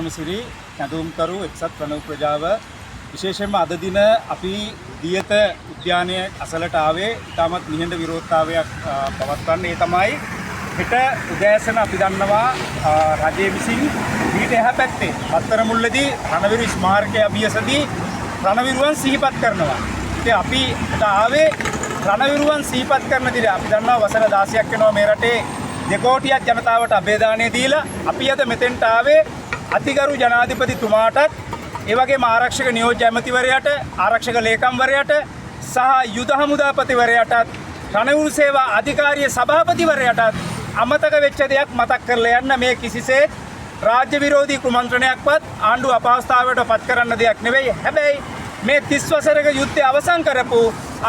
ධර්මසිරි, කැඳවුම්කරු එක්සත් රණව් ප්‍රජාව, විශේෂයෙන්ම අද දින අපි දියත උද්‍යානය අසලට ආවේ ඉතාමත් නිහඬ විරෝධතාවයක් පවත්වන්න. ඒ තමයි හෙට උදෑසන අපි දන්නවා රජය විසින් මීට එහා පැත්තේ බත්තරමුල්ලදී රණවිරු ස්මාරකය අභියසදී රණවිරුවන් සිහිපත් කරනවා. ඉතින් අපි අද ආවේ රණවිරුවන් සිහිපත් කරන දින. අපි දන්නවා වසර 16ක් වෙනවා මේ රටේ 2 කෝටියක් ජනතාවට අභයදානය දීලා. අපි අද මෙතෙන්ට ආවේ අතිගරු ජනාධිපතිතුමාටත්, ඒ වගේම ආරක්ෂක නියෝජ්‍ය ඇමතිවරයාට, ආරක්ෂක ලේකම්වරයාට සහ යුද හමුදාපතිවරයාටත්, රණවිරු සේවා අධිකාරිය සභාපතිවරයාටත් අමතක වෙච්ච දෙයක් මතක් කරලා යන්න. මේ කිසිසේත් රාජ්‍ය විරෝධී කුමන්ත්‍රණයක්වත් ආණ්ඩුව අපහසුතාවයට පත් කරන්න දෙයක් නෙවෙයි. හැබැයි මේ 30 වසරක යුද්ධය අවසන් කරපු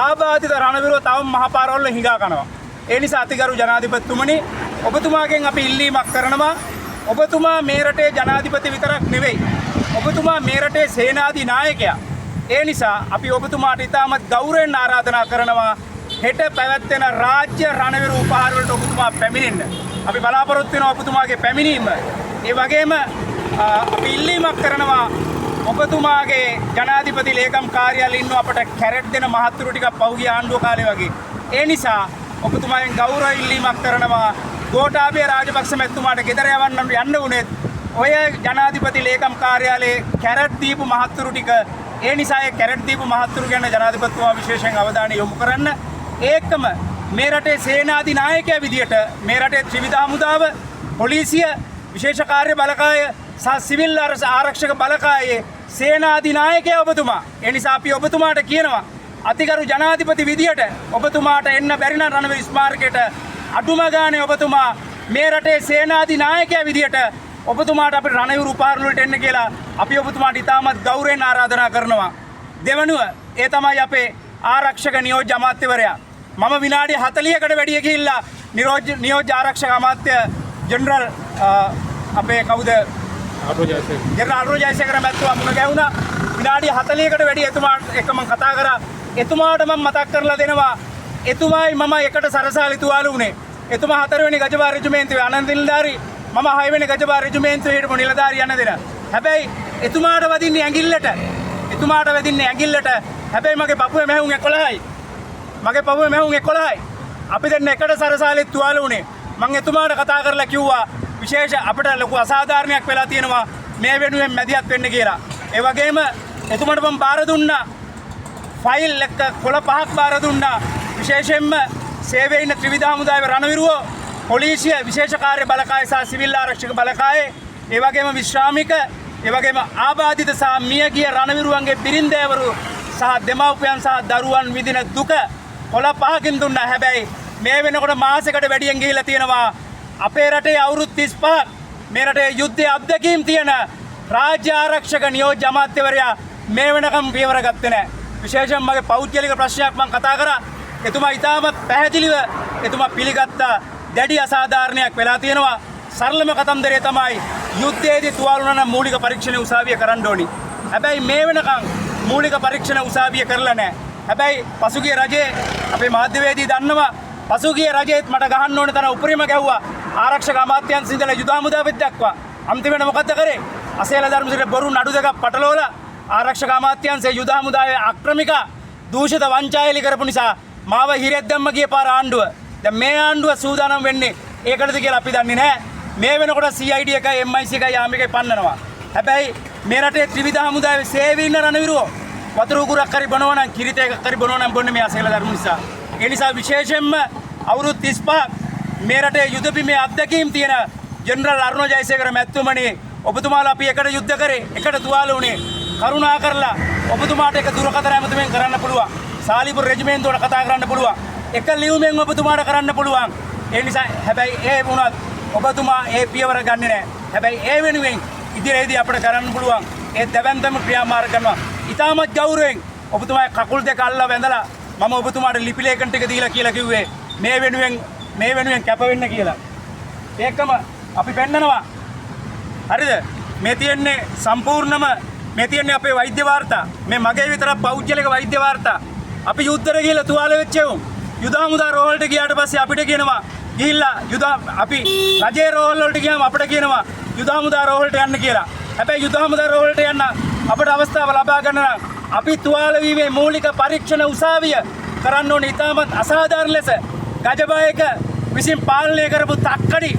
ආබාධිත රණවිරුව තවම මහපාරවල් වල හිඟා කනවා. ඒ නිසා අතිගරු ජනාධිපතිතුමනි, ඔබතුමාගෙන් අපි ඉල්ලීමක් කරනවා. ඔබතුමා මේ රටේ ජනාධිපති විතරක් නෙවෙයි. ඔබතුමා මේ රටේ සේනාධිනායකයා. ඒ නිසා අපි ඔබතුමාට ඉතාමත් ගෞරවයෙන් ආරාධනා කරනවා හෙට පැවැත්වෙන රාජ්‍ය රණවිරු උපහාර වලට ඔබතුමා පැමිණෙන්න. අපි බලාපොරොත්තු වෙනවා ඔබතුමාගේ පැමිණීම. ඒ වගේම අපි ඉල්ලීමක් කරනවා, ඔබතුමාගේ ජනාධිපති ලේකම් කාර්යාලේ ඉන්න අපට කැරට් දෙන මහත්තුරු ටිකක් පහුගිය ආණ්ඩුව කාලේ වගේ. ඒ නිසා ඔබතුමාගෙන් ගෞරව ඉල්ලීමක් කරනවා, ගෝඨාභය රාජපක්ෂ මැතිතුමාට ගෙදර යවන්න යන්න උනේත් ඔය ජනාධිපති ලේකම් කාර්යාලයේ කැරට් දීපු මහත්තුරු ටික. ඒ නිසා ඒ කැරට් දීපු මහත්තුරු ගැන ජනාධිපතිතුමා විශේෂයෙන් අවධානය යොමු කරන්න. ඒකම මේ රටේ සේනාධිනායකයා විදියට මේ රටේ ත්‍රිවිධ හමුදාව, පොලිසිය, විශේෂ කාර්ය බලකාය සහ සිවිල් ආරක්ෂක බලකායේ සේනාධිනායකයා ඔබතුමා. ඒ නිසා අපි ඔබතුමාට කියනවා, අතිගරු ජනාධිපති විදියට ඔබතුමාට එන්න බැරි නම් රණවිරු ස්මාරකයට, අඩුම ගානේ ඔබතුමා මේ රටේ සේනාධිනායකයා විදියට ඔබතුමාට අපිට රණවිරු උපහාර වලට එන්න කියලා අපි ඔබතුමාට ඉතාමත් ගෞරවයෙන් ආරාධනා කරනවා. දෙවනුව ඒ තමයි අපේ ආරක්ෂක නියෝජ්‍ය අමාත්‍යවරයා. මම විනාඩි 40කට වැඩිය ගිහිල්ලා නියෝජ්‍ය ආරක්ෂක අමාත්‍ය ජෙනරල් අපේ කවුද, ජෙනරල් අරුණ ජයසේකර මැතිතුමා මුණ ගැහුණා. විනාඩි 40කට වැඩි එතුමාට එක්ක මම කතා කරා. එතුමාට මම මතක් කරලා දෙනවා, එතුමායි මම එකට සරසාලි තුවාල වුණේ. එතුමා හතරවෙනි ගජබා රෙජිමේන්තුවේ අනන්ත නිලධාරි, මම හයවෙනි ගජබා රෙජිමේන්තුවේ හිටපු නිලධාරි යන දෙන. හැබැයි එතුමාට වදින්නේ ඇඟිල්ලට. එතුමාට වදින්නේ ඇඟිල්ලට. හැබැයි මගේ පපුවේ මැහුම් 11යි. මගේ පපුවේ මැහුම් 11යි. අපි දෙන්න එකට සරසාලිත් තුවාල වුණේ. මං එතුමාට කතා කරලා කිව්වා විශේෂ අපිට ලොකු අසාධාරණයක් වෙලා තියෙනවා, මේ වෙනුවෙන් මැදිහත් වෙන්න කියලා. ඒ වගේම එතුමාට මං බාර දුන්නා ෆයිල් එක, කොළ පහක් බාර දුන්නා. විශේෂයෙන්ම සේවයේ ඉන්න ත්‍රිවිධ හමුදාවේ රණවිරුවෝ, පොලිසිය, විශේෂ කාර්ය බලකාය සහ සිවිල් ආරක්ෂක බලකායේ, ඒ වගේම විශ්‍රාමික, ඒ වගේම ආබාධිත සහ මියගිය රණවිරුවන්ගේ බිරින්දෑවරු සහ දෙමව්පියන් සහ දරුවන් විඳින දුක කොළ පහකින් දුන්නා. හැබැයි මේ වෙනකොට මාසෙකට වැඩියෙන් ගිහිල්ලා තියෙනවා. අපේ රටේ අවුරුදු 35ක් මේ රටේ යුද්ධයේ අත්දැකීම් තියෙන රාජ්‍ය ආරක්ෂක නියෝජ්‍ය අමාත්‍යවරයා මේ වෙනකම් පියවර ගත්තේ නැහැ. විශේෂයෙන් මගේ පෞද්ගලික ප්‍රශ්නයක් මම කතා කරා. එතුමා ඉතාමත් පැහැදිලිව එතුමා පිළිගත්තා දැඩි අසාධාරණයක් වෙලා තියෙනවා. සරලම කතන්දරය තමයි යුද්ධයේදී තුවාල වුණා නම් මූලික පරීක්ෂණ උසාවිය කරන්න ඕනි. හැබැයි මේ වෙනකම් මූලික පරීක්ෂණ උසාවිය කරලා නැහැ. හැබැයි පසුගිය රජයේ, අපේ මාධ්‍යවේදී දන්නවා, පසුගිය රජයේත් මට ගහන්න ඕන තරම් උපරිම ගැහුවා. ආරක්ෂක අමාත්‍යාංශ ඉඳලා යුද හමුදාවෙත් දක්වා. අන්තිමට මොකද්ද කරේ? අසේල ධර්මසිරි බොරු නඩු දෙකක් පටලවලා ආරක්ෂක අමාත්‍යාංශයේ යුද හමුදාවේ අක්‍රමික දූෂිත වංචා එලි කරපු නිසා මාව හිරෙත් දැම්ම ගිය පාර ආණ්ඩුව. දැන් මේ ආණ්ඩුව සූදානම් වෙන්නේ ඒකටද කියලා අපි දන්නේ නැහැ. මේ වෙනකොට CID එකයි MIC එකයි ආමි එකයි පන්නනවා. හැබැයි මේ රටේ ත්‍රිවිධ හමුදාවේ සේවයේ ඉන්න රණවිරුවෝ වතුර උගුරක් හරි බොනවා නම්, කිරිත එකක් හරි බොනවා නම් බොන්නේ මේ අසේල ධර්ම නිසා. ඒ නිසා විශේෂයෙන්ම අවුරුදු 35ක් මේ රටේ යුද බිමේ අත්දැකීම් තියෙන ජෙනරල් අරුණ ජයසේකර මැතිතුමනි, ඔබතුමාලා අපි එකට යුද්ධ කරේ, එකට තුවාල වුණේ. කරුණා කරලා ඔබතුමාට එක දුරකථන ඇමතුමෙන් කරන්න පුළුවන්. සාලිපුර රෙජිමේන්තුවට කතා කරන්න පුළුවන්. එක ලියුමෙන් ඔබතුමාට කරන්න පුළුවන්. ඒ නිසා හැබැයි ඒ වුණත් ඔබතුමා ඒ පියවර ගන්නෙ නෑ. හැබැයි ඒ වෙනුවෙන් ඉදිරියේදී අපිට කරන්න පුළුවන් ඒ දැවැන්තම ක්‍රියාමාර්ග කරනවා. ඉතාමත් ගෞරවයෙන් ඔබතුමාගේ කකුල් දෙක අල්ල වැඳලා මම ඔබතුමාට ලිපි ලේඛන ටික දීලා කියලා කිව්වේ මේ වෙනුවෙන් කැප වෙන්න කියලා. ඒකම අපි පෙන්නනවා. හරිද? මේ තියෙන්නේ සම්පූර්ණම මේ තියෙන්නේ අපේ වෛද්‍ය වාර්තා. මේ මගේ විතරක් පෞද්ගලික වෛද්‍ය වාර්තා. අපි යුද්ධෙට ගිහිල්ලා තුවාල වෙච්ච එවුන්. යුද හමුදා රෝහලට ගියාට පස්සේ අපිට කියනවා ගිහිල්ලා යුද අපි රජයේ රෝහල් වලට ගියාම අපිට කියනවා යුද හමුදා රෝහලට යන්න කියලා. හැබැයි යුද හමුදා රෝහලට යන්න අපට අවස්ථාව ලබා ගන්න නම් අපි තුවාල වීමේ මූලික පරීක්ෂණ උසාවිය කරන්න ඕනේ. ඉතාමත් අසාධාරණ ලෙස ගජබායක විසින් පාලනය කරපු තක්කඩි,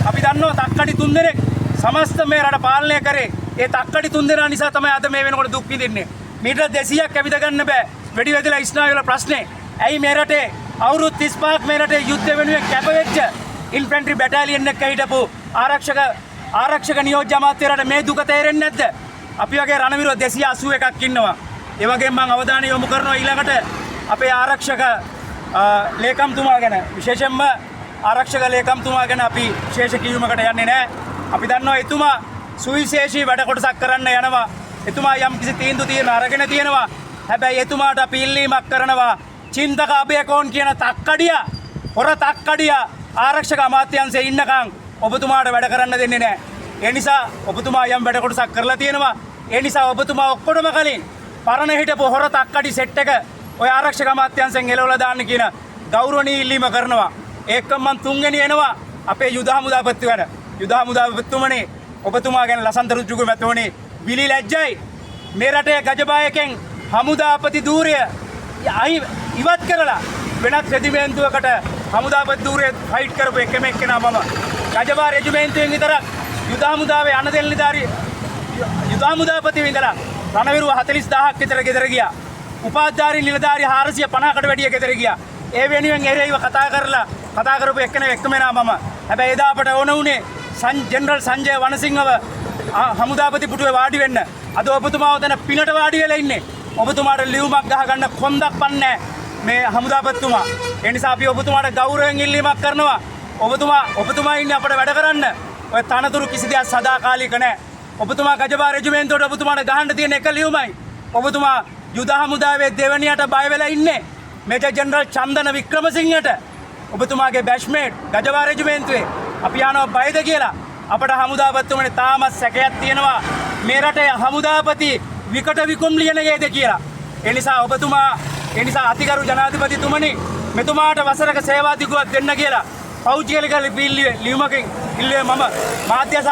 අපි දන්නවා තක්කඩි තුන්දෙනෙක් සමස්ත මේ රට පාලනය කරේ. ඒ තක්කඩි තුන්දෙනා නිසා තමයි අද මේ වෙනකොට දුක් විඳින්නේ. මීටර 200ක් ඇවිද ගන්න බෑ. වෙඩි වැදිලා ස්නායු වල ප්‍රශ්නේ. ඇයි මේ රටේ අවුරුදු 35ක් මේ රටේ යුද්ධ වෙනුවෙන් කැප වෙච්ච ඉන්ෆැන්ට්‍රි බැටාලියන් එක හිටපු ආරක්ෂක ආරක්ෂක නියෝජ්‍ය අමාත්‍යවරයාට මේ දුක තේරෙන්නේ නැද්ද? අපි වගේ රණවිරුවෝ 281ක් ඉන්නවා. ඒ වගේම මම අවධානය යොමු කරනවා ඊළඟට අපේ ආරක්ෂක ලේකම්තුමා ගැන. විශේෂයෙන්ම ආරක්ෂක ලේකම්තුමා ගැන අපි විශේෂ කියුමකට යන්නේ නැහැ. අපි දන්නවා එතුමා සුවිශේෂී වැඩ කොටසක් කරන්න යනවා. එතුමා යම් කිසි තීන්දුව తీරන අරගෙන තියෙනවා. හැබැයි එතුමාට අපි ඉල්ලීමක් කරනවා, චින්තක අබේකෝන් කියන තක්කඩිය, හොර තක්කඩිය ආරක්ෂක අමාත්‍යාංශයේ ඉන්නකම් ඔබතුමාට වැඩ කරන්න දෙන්නේ නැහැ. ඒ නිසා ඔබතුමා යම් වැඩ කොටසක් කරලා තියෙනවා. ඒ නිසා ඔබතුමා ඔක්කොටම කලින් පරණ හිටපු හොර තක්කඩි සෙට් එක ඔය ආරක්ෂක අමාත්‍යාංශයෙන් එලවලා දාන්න කියන ගෞරවනීය ඉල්ලීම කරනවා. ඒකම මං තුන්වෙනි එනවා අපේ යුද හමුදාපති ගැන. යුද හමුදාපතිතුමනි, ඔබතුමා ගැන ලසන්ත රුජුගු මැතිතුමනි, විලි ලැජ්ජයි. මේ රටේ ගජබායකෙන් හමුදාපති ධූරය අයි ඉවත් කරලා වෙනත් රෙජිමේන්තුවකට හමුදාපති ධූරය ෆයිට් කරපු එකම එක්කෙනා මම. ගජබා රෙජිමේන්තුවෙන් විතරක් යුද හමුදාවේ අනදෙල් නිලධාරි යුද හමුදාපතිව ඉඳලා රණවිරුව 40,000ක් විතර ගෙදර ගියා. උපාධිධාරී නිලධාරි 450කට වැඩිය ගෙදර ගියා. ඒ වෙනුවෙන් එරෙහිව කතා කරලා කතා කරපු එක්කෙනා එක්කම එනා මම. හැබැයි එදා අපට ඕන වුණේ ජෙනරල් සංජය වනසිංහව හමුදාපති පුටුවේ වාඩි වෙන්න. අද ඔබතුමා ඔතන පිනට වාඩි වෙලා ඉන්නේ. ඔබතුමාට ලියුමක් ගහගන්න කොන්දක් පන්නේ මේ හමුදාපතිතුමා. ඒ නිසා අපි ඔබතුමාට ගෞරවයෙන් ඉල්ලීමක් කරනවා. ඔබතුමා ඔබතුමා ඉන්නේ අපට වැඩ කරන්න. ඔය තනතුරු කිසි දෙයක් සදාකාලික නෑ. ඔබතුමා ගජබා රෙජිමේන්තුවට ඔබතුමාට ගහන්න තියෙන එක ලියුමයි. ඔබතුමා යුද හමුදාවේ දෙවනියට බය වෙලා ඉන්නේ. මේජර් ජෙනරල් චන්දන වික්‍රමසිංහට, ඔබතුමාගේ බැච්මේට් ගජබා රෙජිමේන්තුවේ, අපි අහනවා බයද කියලා. අපට හමුදාපතිතුමනි තාමත් සැකයක් තියෙනවා මේ රටේ හමුදාපති විකට විකුම් ලියනගේද කියලා. ඒ නිසා ඔබතුමා, ඒ නිසා අතිගරු ජනාධිපතිතුමනි, මෙතුමාට වසරක සේවා දිගුවක් දෙන්න කියලා පෞද්ගලික ලියුමකින් ඉල්ලුවේ මම මාධ්‍ය